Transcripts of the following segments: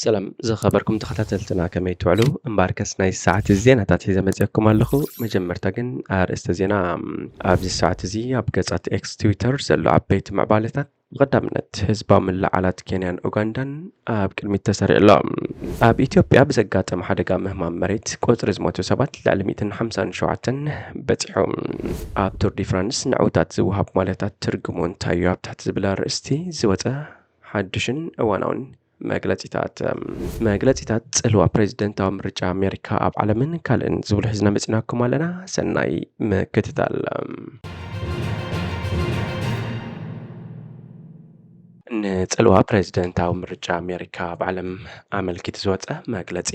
ሰላም ዝኸበርኩም ተኸታተልትና፣ ከመይ ትውዕሉ? እምበኣርከስ ናይ ሰዓት ዜናታት ሒዘ መጺኣኩም ኣለኹ። መጀመርታ ግን ኣርእስተ ዜና። ኣብዚ ሰዓት እዚ ኣብ ገጻት ኤክስ፣ ትዊተር ዘሎ ዓበይቲ ምዕባለታት። ብቐዳምነት ህዝባዊ ምልዕዓላት ኬንያን ኡጋንዳን ኣብ ቅድሚት ተሰሪዑ ኣሎ። ኣብ ኢትዮጵያ ብዘጋጠመ ሓደጋ ምህማም መሬት ቁጽሪ ዝሞቱ ሰባት ልዕሊ ሚእትን ሓምሳን ሸውዓተን በጺሑ። ኣብ ቱር ዲ ፍራንስ ንዕውታት ዝወሃብ ማልያታት ትርጉሙ እንታይ እዩ? ኣብ ትሕቲ ዝብል ኣርእስቲ ዝወጸ ሓድሽን እዋናውን መግለጺታት። መግለጺታት ጽልዋ ፕሬዝደንታዊ ምርጫ ኣሜሪካ ኣብ ዓለምን ካልእን ዝብሉ ሒዝና መጺናኩም ኣለና። ሰናይ ምክትታል። ንጽልዋ ፕሬዝደንታዊ ምርጫ ኣሜሪካ ኣብ ዓለም ኣመልኪቱ ዝወጸ መግለጺ።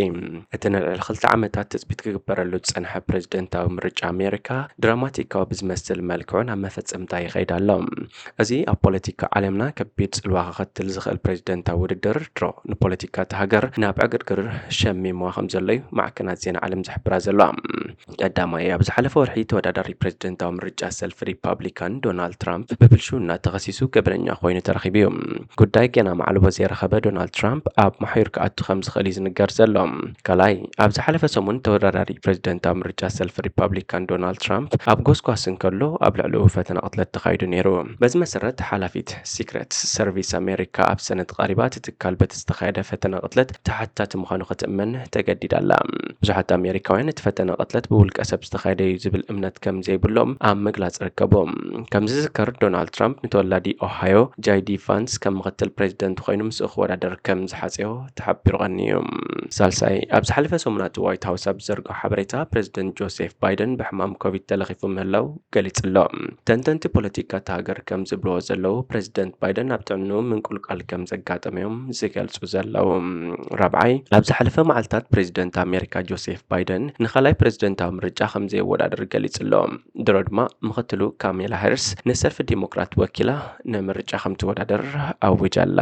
እቲ ንልዕሊ ክልተ ዓመታት ትጽቢት ክግበረሉ ዝጸንሐ ፕሬዝደንታዊ ምርጫ ኣሜሪካ ድራማቲካዊ ብዝመስል መልክዑ ናብ መፈጸምታ ይኸይድ ኣሎ። እዚ ኣብ ፖለቲካ ዓለምና ከቢድ ጽልዋ ከኸትል ዝኽእል ፕሬዝደንታዊ ውድድር፣ ድሮ ንፖለቲካ እታ ሃገር ናብ ዕግርግር ሸሚምዋ ከም ዘሎ እዩ ማዕከናት ዜና ዓለም ዝሕብራ ዘለዋ። ቀዳማይ፣ ኣብ ዝሓለፈ ወርሒ ተወዳዳሪ ፕሬዝደንታዊ ምርጫ ሰልፊ ሪፓብሊካን ዶናልድ ትራምፕ ብብልሽውና ተኸሲሱ ገበነኛ ኮይኑ ተረኺቡ እዩ። ጉዳይ ገና ማዕልቦ ዘይረኸበ ዶናልድ ትራምፕ ኣብ ማሕዩር ክኣቱ ከም ዝኽእል እዩ ዝንገር ዘሎ። ካልኣይ፣ ኣብ ዝሓለፈ ሰሙን ተወዳዳሪ ፕሬዝደንታዊ ምርጫ ሰልፊ ሪፓብሊካን ዶናልድ ትራምፕ ኣብ ጎስጓስ እንከሎ ኣብ ልዕሊኡ ፈተነ ቅትለት ተኻይዱ ነይሩ። በዚ መሰረት፣ ሓላፊት ሲክሬት ሰርቪስ ኣሜሪካ ኣብ ሰነድ ቀሪባ፣ እቲ ትካል በቲ ዝተኻየደ ፈተነ ቅትለት ተሓታቲ ምዃኑ ክትእመን ተገዲዳ ኣላ። ብዙሓት ኣሜሪካውያን እቲ ፈተነ ቅትለት ብውልቀ ሰብ ዝተኻየደ እዩ ዝብል እምነት ከም ዘይብሎም ኣብ ምግላጽ ይርከቡ። ከም ዝዝከር፣ ዶናልድ ትራምፕ ንተወላዲ ኦሃዮ ጃይ ዲ ቫንስ ከም ምኽትል ፕሬዝደንት ኮይኑ ምስኡ ክወዳደር ከም ዝሓጸዮ ተሓቢሩ ቀንዩ። ሳልሳይ፣ ኣብ ዝሓለፈ ሰሙናት ዋይት ሃውስ ኣብ ዝዘርግሖ ሓበሬታ፣ ፕሬዝደንት ጆሴፍ ባይደን ብሕማም ኮቪድ ተለኺፉ ምህላው ገሊጹ ኣሎ። ተንተንቲ ፖለቲካ እታ ሃገር ከም ዝብልዎ ዘለዉ፣ ፕሬዝደንት ባይደን ኣብ ጥዕንኡ ምንቁልቋል ከም ዘጋጠመ እዮም ዝገልጹ ዘለዉ። ራብዓይ፣ ኣብ ዝሓለፈ መዓልታት ፕሬዝደንት ኣሜሪካ ጆሴፍ ባይደን ንኻልኣይ ፕሬዝደንታዊ ምርጫ ከም ዘይወዳደር ገሊጹ ኣሎ። ድሮ ድማ ምኽትሉ ካሜላ ሃሪስ ንሰልፊ ዲሞክራት ወኪላ ንምርጫ ከም ትወዳደር ኣዊጃ ኣላ።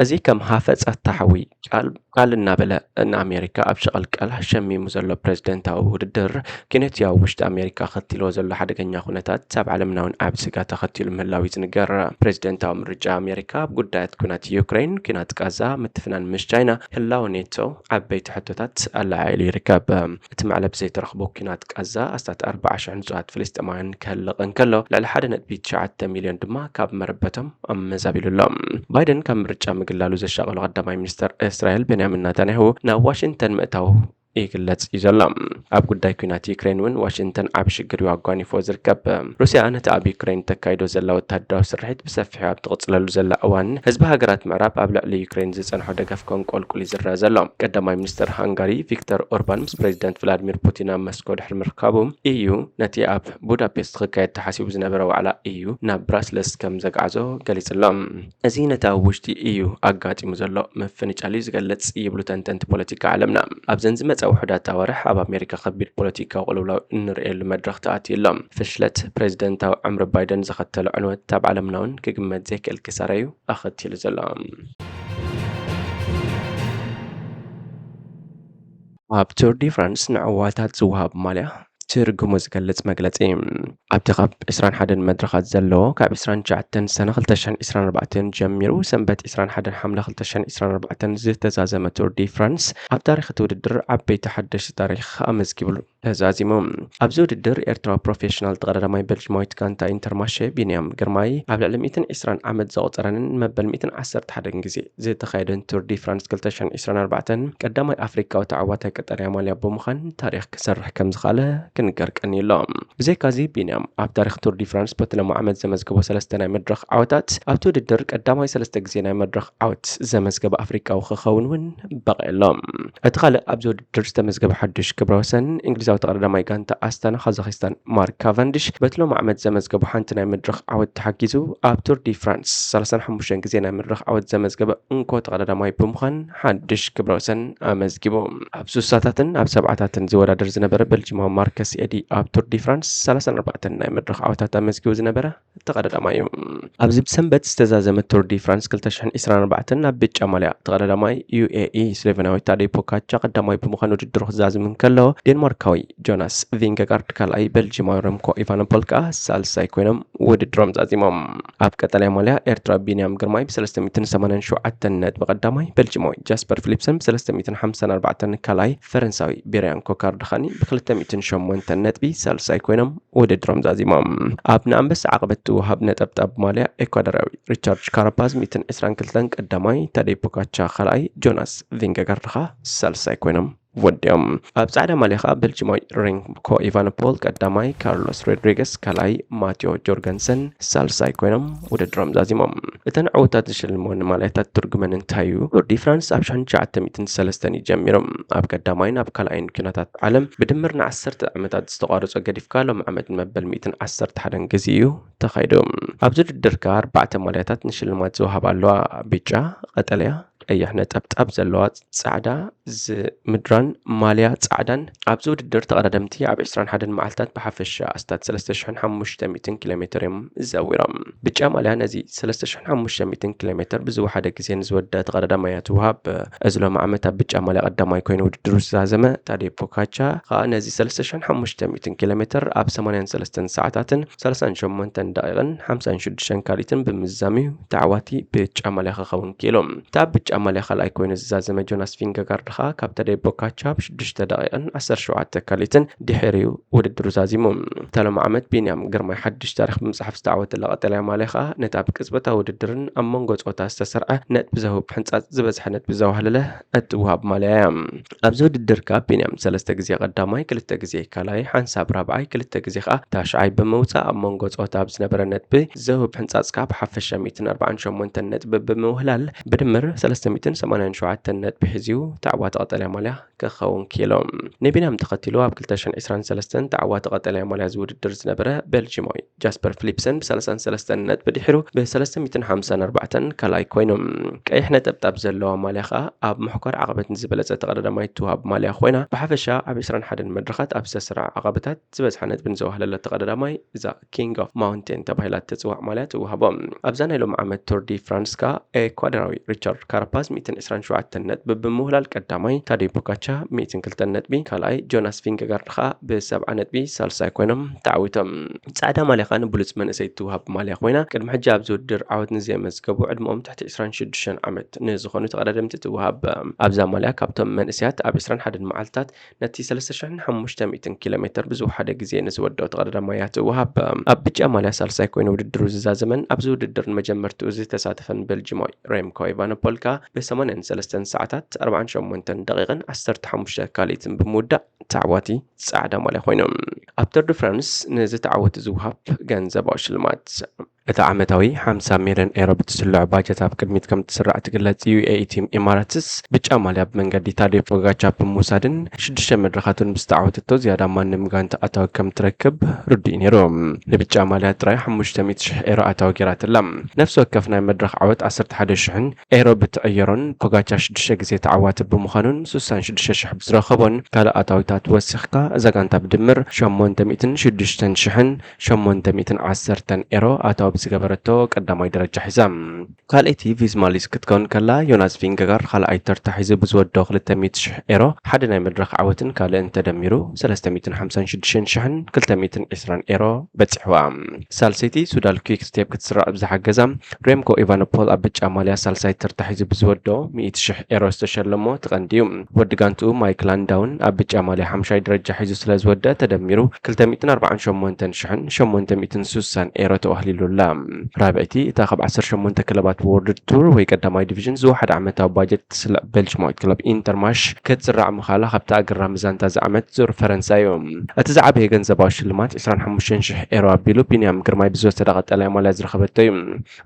እዚ ከም ሃፈጻ ታሕዊ ቃል ቃል እናበለ ንኣሜሪካ ኣብ ሽቕልቃል ሸሚሙ ዘሎ ፕሬዝደንታዊ ውድድር፣ ኪነትያዊ ውሽጢ ኣሜሪካ ከትልዎ ዘሎ ሓደገኛ ኩነታት ኣብ ዓለምና እውን ዓቢ ስጋት ኣኸቲሉ ምህላው እዩ ዝንገር። ፕሬዝደንታዊ ምርጫ ኣሜሪካ ኣብ ጉዳያት ኲናት ዩክሬን፣ ኲናት ቃዛ፣ ምትፍናን ምስ ቻይና፣ ህላወ ኔቶ ዓበይቲ ሕቶታት ኣለዓዒሉ ይርከብ። እቲ መዕለቢ ዘይተረኽቦ ኲናት ቃዛ ኣስታት ኣርባዓ ሽሕ ንጹሃት ፍልስጤማውያን ከህልቕ እንከሎ፣ ልዕሊ ሓደ ነጥቢ ትሽዓተ ሚልዮን ድማ ካብ መረበቶም ኣመዛቢሉ ኣሎ። ባይደን ካብ ምርጫ ምግላሉ ዘሻቐሎ ቀዳማይ ሚኒስተር እስራኤል ቤንያሚን ናታንያሁ ናብ ዋሽንግተን ምእታው ይግለጽ እዩ ዘሎ። ኣብ ጉዳይ ኲናት ዩክሬን እውን ዋሽንግተን ዓቢ ሽግር እዩ ኣጓኒፎ ዝርከብ። ሩስያ ነቲ ኣብ ዩክሬን ተካይዶ ዘላ ወታደራዊ ስርሒት ብሰፊሑ ኣብ ትቕጽለሉ ዘላ እዋን፣ ህዝቢ ሃገራት ምዕራብ ኣብ ልዕሊ ዩክሬን ዝጸንሖ ደገፍ ከንቆልቁል እዩ ዝረአ ዘሎ። ቀዳማይ ሚኒስተር ሃንጋሪ ቪክተር ኦርባን ምስ ፕሬዚደንት ቭላድሚር ፑቲን ኣብ መስኮ ድሕሪ ምርካቡ፣ ኢዩ ነቲ ኣብ ቡዳፔስት ክካየድ ተሓሲቡ ዝነበረ ዋዕላ ኢዩ ናብ ብራስለስ ከም ዘግዓዞ ገሊጹ ኣሎ። እዚ ነቲ ኣብ ውሽጢ ኢዩ ኣጋጢሙ ዘሎ ምፍንጫል እዩ ዝገልጽ ይብሉ ተንተንቲ ፖለቲካ ዓለምና። ኣብዘን ዝመጻ ውሑዳት ኣዋርሕ ኣብ ኣሜሪካ ከቢድ ፖለቲካዊ ቅልውላው እንርእየሉ መድረኽ ተኣትዩ ኣሎ። ፍሽለት ፕሬዚደንታዊ ዕምሪ ባይደን ዘኸተሎ ዕንወት ኣብ ዓለምና እውን ክግመት ዘይክእል ክሳራ እዩ ኣኸቲሉ ዘሎ። ኣብ ቱር ዲ ፍራንስ ንዕዋታት ዝወሃብ ማልያ ትርጉሙ ዝገልጽ መግለጺ። ኣብቲ ካብ ዕስራን ሓደን መድረኻት ዘለዎ፣ ካብ ዕስራን ትሽዓተን ሰነ ክልተ ሽሕን ዕስራን ኣርባዕተን ጀሚሩ፣ ሰንበት ዕስራን ሓደን ሓምለ ክልተ ሽሕን ዕስራን ኣርባዕተን ዝተዛዘመ ቱር ዲ ፍራንስ፣ ኣብ ታሪኽ እቲ ውድድር ዓበይቲ ሓደሽቲ ታሪኽ ኣመዝጊብሉ ተዛዚሙ። ኣብዚ ውድድር፣ ኤርትራዊ ፕሮፌሽናል ተቐዳዳማይ ቤልጅማዊት ጋንታ ኢንተርማሼ ቢንያም ግርማይ፣ ኣብ ልዕሊ ሚእትን ዕስራን ዓመት ዘቑጸረንን መበል ሚእትን ዓሰርተ ሓደን ግዜ ዝተኻየደን ቱር ዲ ፍራንስ ክልተ ሽሕን ዕስራን ኣርባዕተን ቀዳማይ ኣፍሪካዊ ተዓዋታይ ቀጠልያ ማልያ ብምዃን ታሪኽ ክሰርሕ ከም ዝኸኣለ ክንገር ቀንዩ ኣሎ። ብዘይካዚ፣ ቢንያም ኣብ ታሪኽ ቱር ዲ ፍራንስ በቲ ሎሚ ዓመት ዘመዝገቦ ሰለስተ ናይ መድረኽ ዓወታት፣ ኣብቲ ውድድር ቀዳማይ ሰለስተ ግዜ ናይ መድረኽ ዓወት ዘመዝገበ ኣፍሪቃዊ ክኸውን እውን በቒዑ ኣሎ። እቲ ካልእ ኣብዚ ውድድር ዝተመዝገበ ሓድሽ ክብረ ወሰን፣ እንግሊዛዊ ተቐዳዳማይ ጋንታ ኣስታና ካዛኺስታን ማርክ ካቨንዲሽ በቲ ሎሚ ዓመት ዘመዝገቦ ሓንቲ ናይ መድረኽ ዓወት ተሓጊዙ፣ ኣብ ቱር ዲ ፍራንስ ሰላሳን ሓሙሽተን ግዜ ናይ መድረኽ ዓወት ዘመዝገበ እንኮ ተቐዳዳማይ ብምዃን ሓድሽ ክብረ ወሰን ኣመዝጊቡ። ኣብ ሱሳታትን ኣብ ሰብዓታትን ዝወዳደር ዝነበረ ቤልጂማዊ ማርከስ ኤዲ ኣብ ቱር ዲ ፍራንስ ሰላሳን ኣርባዕተን ናይ መድረኽ ዓወታት ኣመዝጊቡ ዝነበረ ተቐዳዳማይ እዩ። ኣብዚ ብሰንበት ዝተዛዘመ ቱር ዲ ፍራንስ ክልተ ሽሕን ዕስራን ኣርባዕተን ኣብ ብጫ ማልያ ተቐዳዳማይ ዩ ኤ ኢ ስሎቬናዊ ታደይ ፖጋቻ ቀዳማይ ብምዃን ውድድሩ ክዛዝም እንከሎ፣ ዴንማርካዊ ጆናስ ቪንገጋርድ ካልኣይ፣ ቤልጂማዊ ረምኮ ኢቫኖፖል ከኣ ሳልሳይ ኮይኖም ውድድሮም ዛዚሞም። ኣብ ቀጠልያ ማልያ ኤርትራ ቢንያም ግርማይ ብ387 ነጥቢ ቀዳማይ፣ ቤልጂማዊ ጃስፐር ፊሊፕሰን ብ354 ካልኣይ፣ ፈረንሳዊ ቢርያንኮ ካርድኻኒ ብ208 ነጥቢ ሳልሳይ ኮይኖም ውድድሮም ዛዚሞም። ኣብ ንኣንበሳ ዓቐበት ትወሃብ ነጠብጣብ ማልያ ኤኳዶራዊ ሪቻርድ ካራፓዝ ሚእትን ዕስራን ክልተን ቀዳማይ፣ ታዴ ፖጋቻ ካልኣይ፣ ጆናስ ቪንገጋርድ ኸኣ ሳልሳይ ኮይኖም ወዲኦም። ኣብ ጻዕዳ ማልያ ኸኣ ቤልጂማዊ ሬምኮ ኢቫኖፖል ቀዳማይ፣ ካርሎስ ሮድሪገስ ካልኣይ፣ ማቴዎ ጆርገንሰን ሳልሳይ ኮይኖም ውድድሮም ዛዚሞም። እተን ዕውታት ዝሽልመወን ማልያታት ትርጉመን እንታይ እዩ? ቱር ዲ ፍራንስ ኣብ ሸሕን ትሽዓተ ሚእትን ሰለስተን እዩ ጀሚሩ። ኣብ ቀዳማይን ኣብ ካልኣይን ኲናታት ዓለም ብድምር ንዓሰርተ ዓመታት ዝተቋረጾ ገዲፍካ፣ ሎም ዓመት ንመበል ሚእትን ዓሰርተ ሓደን ግዜ እዩ ተኻይዱ። ኣብዚ ውድድር ከኣ ኣርባዕተ ማልያታት ንሽልማት ዝወሃባ ኣለዋ። ብጫ፣ ቀጠልያ፣ ቀይሕ ነጠብጣብ ዘለዋ ጻዕዳ፣ ዝምድራን ማልያ ጻዕዳን። ኣብዚ ውድድር ተቐዳደምቲ ኣብ ዕስራን ሓደን መዓልታት ብሓፈሻ ኣስታት ሰለስተ ሽሕን ሓሙሽተ ሚእትን ኪሎ ሜተር እዮም ዘዊሮም። ብጫ ማልያ ነዚ ሰለስተ ሽሕን ሓሙሽተ ሚእትን ኪሎ ሜተር ብዝወሓደ ግዜ ንዝወደ ተቐዳዳማይ እያ ትወሃብ። እዚ ሎም ዓመት ኣብ ብጫ ማልያ ቀዳማይ ኮይኑ ውድድሩ ዝዛዘመ ታዴ ፖጋቻ ኸኣ ነዚ ሰለስተ ሽሕን ሓሙሽተ ሚእትን ኪሎ ሜተር ኣብ ሰማንያን ሰለስተን ሰዓታትን ሰላሳን ሸሞንተን ደቂቕን ሓምሳን ሽዱሽተን ካሊትን ብምዝዛም እዩ ተዓዋቲ ብጫ ማልያ ክኸውን ክኢሉ። እታ ብጫ ማልያ ካልኣይ ኮይኑ ዝዛዘመ ጆናስ ቪንገጋርድ ኸኣ ካብ ታዴ ፖጋቻ ብ ሽዱሽተ ደቂቕን ዓሰርተ ሸውዓተ ካሊትን ድሒሩ እዩ ውድድሩ ዛዚሙ። እታ ሎም ዓመት ቢንያም ግርማይ ሓድሽ ታሪኽ ብምጽሓፍ ዝተዓወተላ ቀጠልያ ማልያ ኸኣ ነታ ብቅጽበታዊ ውድድርን ኣብ መንጎ ጾታ ዝተሰርዐ ነጥቢ ዘህብ ሕንጻጽ ዝበዝሐ ነጥቢ ዘዋህለለ እትወሃብ ማልያ እያ። ኣብዚ ውድድር ከኣ ቢንያም ሰለስተ ግዜ ቀዳማይ፣ ክልተ ግዜ ካልኣይ፣ ሓንሳብ ራብዓይ፣ ክልተ ግዜ ኸኣ ታሽዓይ ብምውጻእ ኣብ መንጎ ጾታ ኣብ ዝነበረ ነጥቢ ዘህብ ሕንጻጽ ከኣ ብሓፈሻ ሚእትን ኣርባዓን ሸሞንተን ነጥቢ ብምውህላል ብድምር ሰለስተ ሚእትን ሰማንያን ሸውዓተን ነጥቢ ሒዙ ተዓዋቲ ቀጠልያ ማልያ ክኸውን ክኢሉ። ንቢንያም ተኸቲሉ ኣብ ክልተ ሽሕን ዕስራን ሰለስተን ተዓዋቲ ቀጠልያ ማልያ እዚ ውድድር ዝነበረ ቤልጂማዊ ጃስፐር ፊሊፕሰን ብ ሰላሳን ሰለስተን ነጥቢ ድሒሩ ብ ሰለስተ ሚእትን ሓምሳን ኣርባዕተን ካልኣይ ኮይኑ። ቀይሕ ነጠብጣብ ዘለዋ ማልያ ኸኣ ኣብ ምሕኳር ዓቐበት ንዝበለጸ ተቐዳዳማይ እትወሃብ ማልያ ኮይና፣ ብሓፈሻ ኣብ ዕስራን ሓደን መድረኻት ኣብ ዝተሰርዐ ዓቐበታት ዝበዝሐ ነጥቢ ንዘዋህለለ ተቐዳዳማይ እዛ ኪንግ ኦፍ ማውንቴን ተባሂላ እትጽዋዕ ማልያ ትወሃቦ። ኣብዛ ናይ ሎም ዓመት ቱር ዲ ፍራንስ ከኣ ኤኳዶራዊ ሪቻርድ ካራፓዝ ሚእትን ዕስራን ሸውዓተን ነጥቢ ብምውህላል ቀዳማይ፣ ታዴ ፖጋቻ ሚእትን ክልተን ነጥቢ ካልኣይ፣ ጆናስ ቪንገጋርድ ኸኣ ብሰብዓ ነጥቢ ሳልሳይ ኮይኖም ተዓዊቶም። ጻዕዳ ማልያ ኸኣ ንብሉጽ መንእሰይ እትወሃብ ማልያ ኮይና፣ ቅድሚ ሕጂ ኣብዚ ውድድር ዓወት ንዘየመዝገቡ ዕድመኦም ትሕቲ ዕስራን ሽዱሽተን ዓመት ንዝኾኑ ተቐዳደምቲ ትወሃብ። ኣብዛ ማልያ ካብቶም መንእሰያት ኣብ ዕስራን ሓደን መዓልታት ነቲ ሰለስተ ሽሕን ሓሙሽተ ሚእትን ኪሎ ሜተር ብዝወሓደ ግዜ ንዝወደኦ ተቐዳዳማይ እያ ትወሃብ። ኣብ ብጫ ማልያ ሳልሳይ ኮይኑ ውድድሩ ዝዛዘመን ኣብዚ ውድድር ንመጀመርትኡ ዝተሳተፈን ቤልጂማዊ ሬምኮ ኢቫኖፖል ከኣ ብ ሰማንያን ሰለስተን ሰዓታት ኣርባዓን ሸሞንተን ደቂቕን ዓሰርተ ሓሙሽተ ካልኢትን ብምውዳእ ተዓዋቲ ጻዕዳ ማልያ ኮይኑ። ኣብ ቱር ዲ ፍራንስ ንዝተዓወቱ ዝወሃብ ገንዘባዊ ሽልማት። እቲ ዓመታዊ ሓምሳ ሚልዮን ኤሮ ብትስልዖ ባጀት ኣብ ቅድሚት ከም እትስራዕ ትግለጽ ዩ ኤ ኢ ቲም ኢማራትስ ብጫ ማልያ ብመንገዲ ታዴ ፖጋቻ ብምውሳድን ሽዱሽተ መድረኻትን ብዝተዓወተቶ ዝያዳ ማንም ጋንታ ኣታዊ ከም ትረክብ ርዱእ እዩ ነይሩ። ንብጫ ማልያ ጥራይ ሓሙሽተ ሚእቲ ሽሕ ኤሮ ኣታዊ ገይራትላ። ነፍሲ ወከፍ ናይ መድረኽ ዓወት ዓሰርተ ሓደ ሽሕን ኤሮ ብትዕየሮን ፖጋቻ ሽዱሽተ ግዜ ተዓዋቲ ብምዃኑን ስሳን ሽዱሽተ ሽሕ ብዝረኸቦን ካልእ ኣታዊታት ወሲኽካ እዛ ጋንታ ብድምር ሸሞንተ ሚእትን ሽዱሽተን ሽሕን ሸሞንተ ሚእትን ዓሰርተን ኤሮ ኣታዊ ብዝገበረቶ ቀዳማይ ደረጃ ሒዛ። ካልኣይቲ ቪዝማሊስ ክትከውን ከላ፣ ዮናስ ቪንገጋር ካልኣይ ተርታ ሒዙ ብዝወደኦ ክልተ ሚእቲ ሽሕ ኤሮ ሓደ ናይ መድረኽ ዓወትን ካልእን ተደሚሩ ሰለስተ ሚእትን ሓምሳን ሽዱሽተን ሽሕን ክልተ ሚእትን ዕስራን ኤሮ በጺሕዋ። ሳልሰይቲ ሱዳል ኲክ ስቴፕ ክትስራዕ ብዝሓገዛ ሬምኮ ኢቫኖፖል ኣብ ብጫ ማልያ ሳልሳይ ተርታ ሒዙ ብዝወደኦ ሚእቲ ሽሕ ኤሮ ዝተሸለሞ እቲ ቀንዲ እዩ። ወዲ ጋንትኡ ማይክ ላንዳውን ኣብ ብጫ ማልያ ሓምሻይ ደረጃ ሒዙ ስለ ዝወደአ ተደሚሩ ክልተ ሚእትን ኣርባዓን ሸሞንተን ሽሕን ሸሞንተ ሚእትን ስሳን ኤሮ ተዋህሊሉላ። ራብዐይቲ እታ ካብ ዓሰርተ ሸሞንተ ክለባት ዎርልድ ቱር ወይ ቀዳማይ ዲቪዥን ዝወሓደ ዓመታዊ ባጀት ትስልዕ ቤልጅማዊት ክለብ ኢንተርማሽ ክትስራዕ ምኻላ ካብቲ ኣገራሚ ዛንታ እዚ ዓመት ዙር ፈረንሳ እዩ። እቲ ዝዓበየ ገንዘባዊ ሽልማት ዕስራን ሓሙሽተን ሽሕ ኤሮ ኣቢሉ ቢንያም ግርማይ ብዝወሰዳ ቀጠልያ ማልያ ዝረኸበቶ እዩ።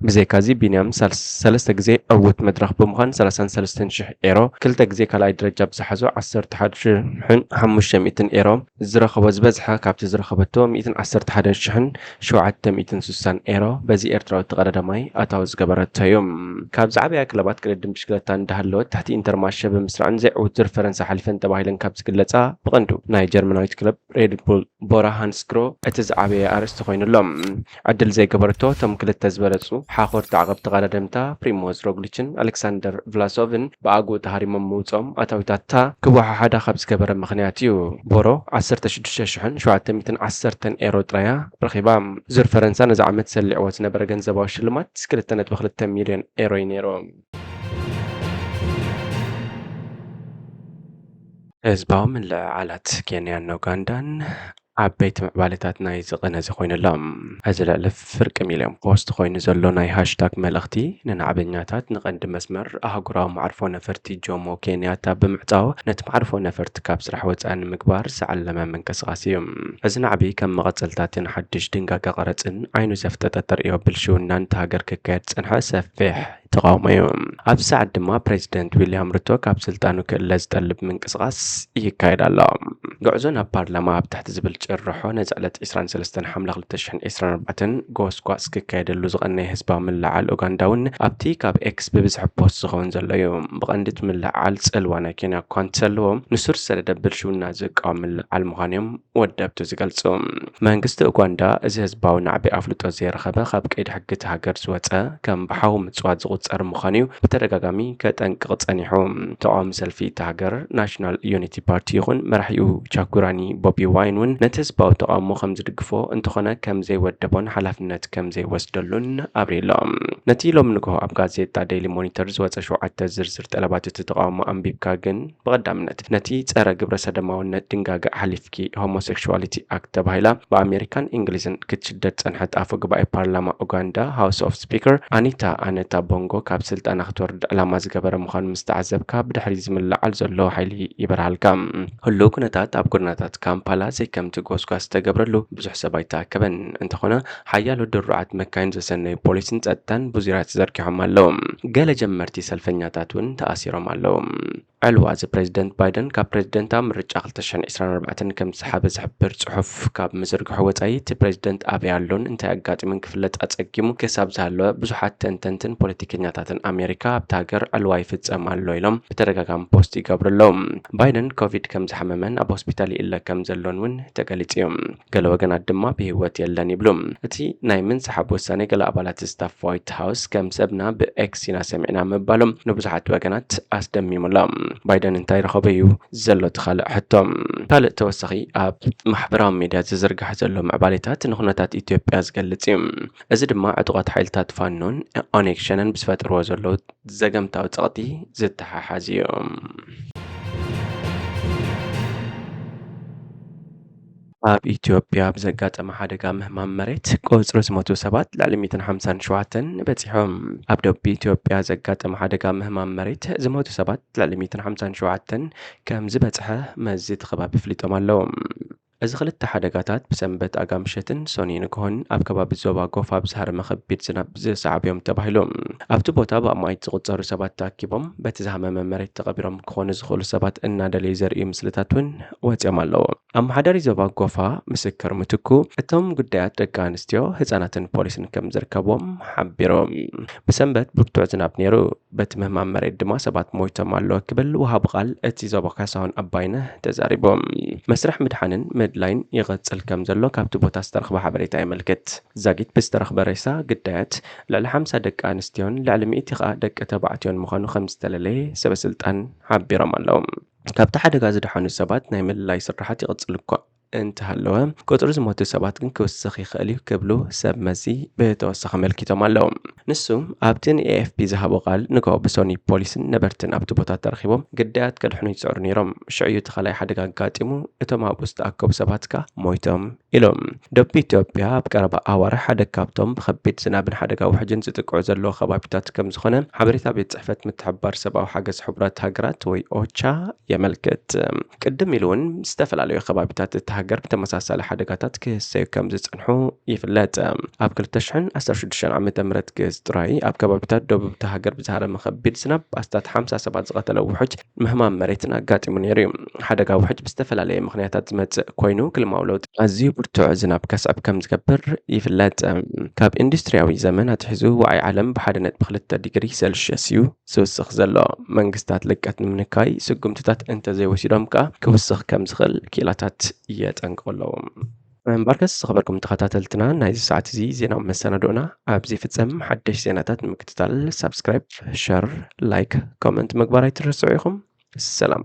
ብዘይካዚ ቢንያም ሳልስ-፣ ሰለስተ ግዜ ዕዉት መድረኽ ብምዃን ሰላሳን ሰለስተን ሽሕ ኤሮ፣ ክልተ ግዜ ካልኣይ ደረጃ ብዝሓዞ ዓሰርተ ሓደ ሽሕን ሓሙሽተ ሚእትን ኤሮ ዝረኸቦ ዝበዝሐ ካብቲ ዝረኸበቶ ሚእትን ዓሰርተ ሓደ ሽሕን ሸውዓተ ሚእትን ስሳን ኤሮ በዚ ኤርትራዊት ተቐዳዳማይ ኣታዊ ዝገበረቶ እዩ። ካብ ዝዓበያ ክለባት ቅድድም ብሽክለታ እንዳሃለወት ትሕቲ ኢንተርማሸ ብምስራዕን ዘይዕዉት ዙር ፈረንሳ ሓሊፈን ተባሂለን ካብ ዝግለጻ ብቐንዱ ናይ ጀርመናዊት ክለብ ሬድ ቡል ቦራ ሃንስክሮ እቲ ዝዓበየ ኣርእስቲ ኮይኑ ኣሎ። ዕድል ዘይገበረቶ እቶም ክልተ ዝበለጹ ሓኾርቲ ዓቐብ ተቐዳደምታ ፕሪሞዝ ሮግሊችን ኣሌክሳንደር ቭላሶቭን ብኣግኡ ተሃሪሞም ምውጽኦም ኣታዊታታ ክወሓሓዳ ካብ ዝገበረ ምኽንያት እዩ። ቦሮ ዓሰርተ ሽዱሽተ ሽሕን ሸውዓተ ሚእትን ዓሰርተን ኤሮ ጥራያ ረኺባ። ዙር ፈረንሳ ነዚ ዓመት ሰሊዕዎ ዝነበረ ገንዘባዊ ሽልማት ክልተ ነጥቢ ክልተ ሚልዮን ኤሮ እዩ ነይሩ። ህዝባዊ ምልዕዓላት ኬንያን ኡጋንዳን ዓበይቲ ምዕባለታት ናይዚ ቅነ እዚ ኮይኑ ኣሎ። እዚ ልዕሊ ፍርቂ ሚልዮን ፖስት ኮይኑ ዘሎ ናይ ሃሽታግ መልእኽቲ፣ ንናዕበኛታት ንቐንዲ መስመር ኣህጉራዊ መዕርፎ ነፈርቲ ጆሞ ኬንያታ ብምዕጻው፣ ነቲ መዕርፎ ነፈርቲ ካብ ስራሕ ወጻኢ ንምግባር ዝዓለመ ምንቅስቓስ እዩ። እዚ ናዕቢ ከም መቐጸልታትን ሓድሽ ድንጋገ ቀረጽን ዓይኑ ዘፍጠጠ ተርእዮ ብልሽውናን እታ ሃገር ክካየድ ዝጸንሐ ሰፊሕ ተቓውሞ እዩ። ኣብዚ ሰዓት ድማ ፕሬዚደንት ዊልያም ሩቶ ካብ ስልጣኑ ክእለ ዝጠልብ ምንቅስቓስ ይካየድ ኣሎ። ጉዕዞ ናብ ፓርላማ ኣብ ትሕቲ ዝብል ጭርሖ ነዚ ዕለት ዕስራን ሰለስተን ሓምለ ክልተ ሽሕን ዕስራን ኣርባዕተን ጎስጓስ ክካየደሉ ዝቐነየ ህዝባዊ ምልዕዓል ኡጋንዳ እውን ኣብቲ ካብ ኤክስ ብብዝሒ ፖስት ዝኸውን ዘሎ እዩ። ብቐንዲ እቲ ምልዕዓል ጽልዋ ናይ ኬንያ እኳ እንተዘለዎ፣ ንሱር ዝሰደደ ብልሽውና ዝቃወም ምልዕዓል ምዃኑ እዮም ወደብቱ ዝገልጹ። መንግስቲ ኡጋንዳ እዚ ህዝባዊ ናዕቢ ኣፍልጦ ዘይረኸበ ካብ ቀይዲ ሕጊ እቲ ሃገር ዝወጸ ከም ብሓዊ ምጽዋት ዝቑጸር ምዃኑ እዩ ብተደጋጋሚ ከጠንቅቕ ጸኒሑ። ተቓዋሚ ሰልፊ እቲ ሃገር ናሽናል ዩኒቲ ፓርቲ ይኹን መራሒኡ ቻኩራኒ ቦቢ ዋይን እውን ነቲ ህዝባዊ ተቓውሞ ከም ዝድግፎ እንተኾነ ከም ዘይወደቦን ሓላፍነት ከም ዘይወስደሉን ኣብሪሎም። ነቲ ሎም ንግሆ ኣብ ጋዜጣ ዴይሊ ሞኒተር ዝወጸ ሸውዓተ ዝርዝር ጠለባት እቲ ተቓውሞ ኣንቢብካ ግን ብቐዳምነት ነቲ ጸረ ግብረ ሰደማውነት ድንጋገ ኣሕሊፍኪ ሆሞሴክሹዋሊቲ ኣክት ተባሂላ ብኣሜሪካን እንግሊዝን ክትሽደድ ጸንሐት ኣፈ ጉባኤ ፓርላማ ኡጋንዳ ሃውስ ኦፍ ስፒከር ኣኒታ ኣነታ ቦንጎ ካብ ስልጣና ክትወርድ ዕላማ ዝገበረ ምዃኑ ምስ ተዓዘብካ ብድሕሪ ዝምልዓል ዘሎ ሓይሊ ይበርሃልካ። ህሉው ኩነታት ኣብ ጎደናታት ካምፓላ ዘይከምቲ ጎስጓስ ዝተገብረሉ ብዙሕ ሰብ ኣይተኣከበን። እንተኾነ ሓያሎ ድሩዓት መካይን ዘሰነዩ ፖሊስን ጸጥታን ብዙራት ተዘርጊሖም ኣለዉ። ገለ ጀመርቲ ሰልፈኛታት እውን ተኣሲሮም ኣለዉ። ዕልዋ እዚ ፕሬዚደንት ባይደን ካብ ፕሬዚደንታዊ ምርጫ ክልተ ሽሕን ዕስራን ኣርባዕተን ከም ዝሰሓበ ዝሕብር ጽሑፍ ካብ ምዝርግሑ ወጻኢ፣ እቲ ፕሬዚደንት ኣበይ ኣሎን እንታይ ኣጋጢሙን ክፍለጥ ኣጸጊሙ ክሳብ ዝሃለወ፣ ብዙሓት ተንተንትን ፖለቲከኛታትን ኣሜሪካ ኣብታ ሃገር ዕልዋ ይፍጸም ኣሎ ኢሎም ብተደጋጋሚ ፖስት ይገብሩ ኣለዉ። ባይደን ኮቪድ ከም ዝሓመመን ኣብ ሆስፒታል ይእለ ከም ዘሎን እውን ተገሊጹ እዩ። ገለ ወገናት ድማ ብህይወት የለን ይብሉ። እቲ ናይ ምንስሓብ ውሳኔ ገለ ኣባላት ስታፍ ዋይት ሃውስ ከም ሰብና ብኤክስ ኢና ሰሚዕና ምባሎም ንብዙሓት ወገናት ኣስደሚሙ ኣሎ። ባይደን እንታይ ረኸበ እዩ ዘሎ እቲ ካልእ ሕቶ። ካልእ ተወሳኺ ኣብ ማሕበራዊ ሚድያ ዝዝርጋሕ ዘሎ ምዕባሌታት ንኩነታት ኢትዮጵያ ዝገልጽ እዩ። እዚ ድማ ዕጡቓት ሓይልታት ፋኖን ኦነግ ሸነን ብዝፈጠርዎ ዘለዉ ዘገምታዊ ጸቕጢ ዝተሓሓዝ እዩ። ኣብ ኢትዮጵያ ብዘጋጠመ ሓደጋ ምህማም መሬት ቁጽሪ ዝሞቱ ሰባት ልዕሊ ሚእትን ሓምሳን ሸውዓተን በጺሖም። ኣብ ደቡብ ኢትዮጵያ ዘጋጠመ ሓደጋ ምህማም መሬት ዝሞቱ ሰባት ልዕሊ ሚእትን ሓምሳን ሸውዓተን ከም ዝበጽሐ መዚ እቲ ከባቢ ኣፍሊጦም ኣለዉ። እዚ ክልተ ሓደጋታት ብሰንበት ኣጋ ምሸትን ሰኑይ ንግሆን ኣብ ከባቢ ዞባ ጎፋ ብዝሃረመ ከቢድ ዝናብ ዝሰዓቡ እዮም ተባሂሉ። ኣብቲ ቦታ ብኣማኢት ዝቑጸሩ ሰባት ተኣኪቦም በቲ ዝሃመመ መሬት ተቐቢሮም ክኾኑ ዝኽእሉ ሰባት እናደለዩ ዘርእዩ ምስልታት እውን ወጺኦም ኣለዉ። ኣመሓዳሪ ዞባ ጎፋ ምስክር ምትኩ እቶም ጉዳያት ደቂ ኣንስትዮ፣ ህጻናትን ፖሊስን ከም ዝርከብዎም ሓቢሮም። ብሰንበት ብርቱዕ ዝናብ ነይሩ። በቲ ምህማም መሬት ድማ ሰባት ሞይቶም ኣለዉ ክብል ወሃቢ ቃል እቲ ዞባ ካሳሁን ኣባይነህ ተዛሪቡ። መስርሕ ምድሓንን ምድላይን ይቕጽል ከም ዘሎ ካብቲ ቦታ ዝተረኽበ ሓበሬታ የመልክት። ዛጊት ብዝተረኽበ ሬሳ ግዳያት ልዕሊ ሓምሳ ደቂ ኣንስትዮን ልዕሊ ሚእቲ ከኣ ደቂ ተባዕትዮን ምዃኑ ከም ዝተለለየ ሰበ ስልጣን ሓቢሮም ኣለዉ። ካብቲ ሓደጋ ዝደሓኑ ሰባት ናይ ምልላይ ስርሓት ይቕጽል እኳ እንተሃለወ፣ ቁጽሪ ዝሞቱ ሰባት ግን ክውስኽ ይኽእል እዩ ክብሉ ሰብ መዚ ብተወሳኺ ኣመልኪቶም ኣለዉ። ንሱ ኣብቲ ን ኤ ኤፍ ፒ ዝሃቦ ቃል፣ ንግሆ ብሰኑይ ፖሊስን ነበርትን ኣብቲ ቦታ ተረኺቦም ግዳያት ከድሕኑ ይጽዕሩ ነይሮም። ሽዑ እዩ እቲ ካልኣይ ሓደጋ ኣጋጢሙ፣ እቶም ኣብኡ ዝተኣከቡ ሰባት ከኣ ሞይቶም ኢሎም። ደቡብ ኢትዮጵያ ኣብ ቀረባ ኣዋርሕ ሓደ ካብቶም ብኸቢድ ዝናብን ሓደጋ ውሕጅን ዝጥቅዑ ዘለዉ ከባቢታት ከም ዝኾነ ሓበሬታ ቤት ጽሕፈት ምትሕብባር ሰብኣዊ ሓገዝ ሕቡራት ሃገራት ወይ ኦቻ የመልክት። ቅድም ኢሉ እውን ዝተፈላለዩ ከባቢታት እቲ ሃገር ብተመሳሳሊ ሓደጋታት ክህሰዩ ከም ዝጸንሑ ይፍለጥ። ኣብ ክልተ ሽሕን ዓሰርተ ሽዱሽተን ዓመተ ምህረት ግእዝ ጥራይ ኣብ ከባቢታት ደቡብ እታ ሃገር ብዝሃረመ ከቢድ ዝናብ ኣስታት ሓምሳ ሰባት ዝቐተለ ውሑጅ ምህማም መሬትን ኣጋጢሙ ነይሩ እዩ። ሓደጋ ውሑጅ ብዝተፈላለየ ምኽንያታት ዝመጽእ ኮይኑ፣ ክልማዊ ለውጢ ኣዝዩ ብርቱዕ ዝናብ ከስዕብ ከም ዝገብር ይፍለጥ። ካብ ኢንዱስትሪያዊ ዘመን ኣትሒዙ ዋዒ ዓለም ብሓደ ነጥቢ ክልተ ዲግሪ ሴልሽየስ እዩ ዝውስኽ ዘሎ። መንግስታት ልቀት ንምንካይ ስጉምትታት እንተዘይወሲዶም ከኣ ክውስኽ ከም ዝኽእል ክኢላታት የጠንቅቑ ኣለዉ። እምበርከስ ዝኸበርኩም ተኸታተልትና፣ ናይዚ ሰዓት እዚ ዜናዊ መሰናዶና ኣብዚ ይፍጸም። ሓደሽ ዜናታት ንምክትታል ሳብስክራይብ፣ ሸር፣ ላይክ፣ ኮመንት ምግባር ኣይትረስዑ ኢኹም። ሰላም።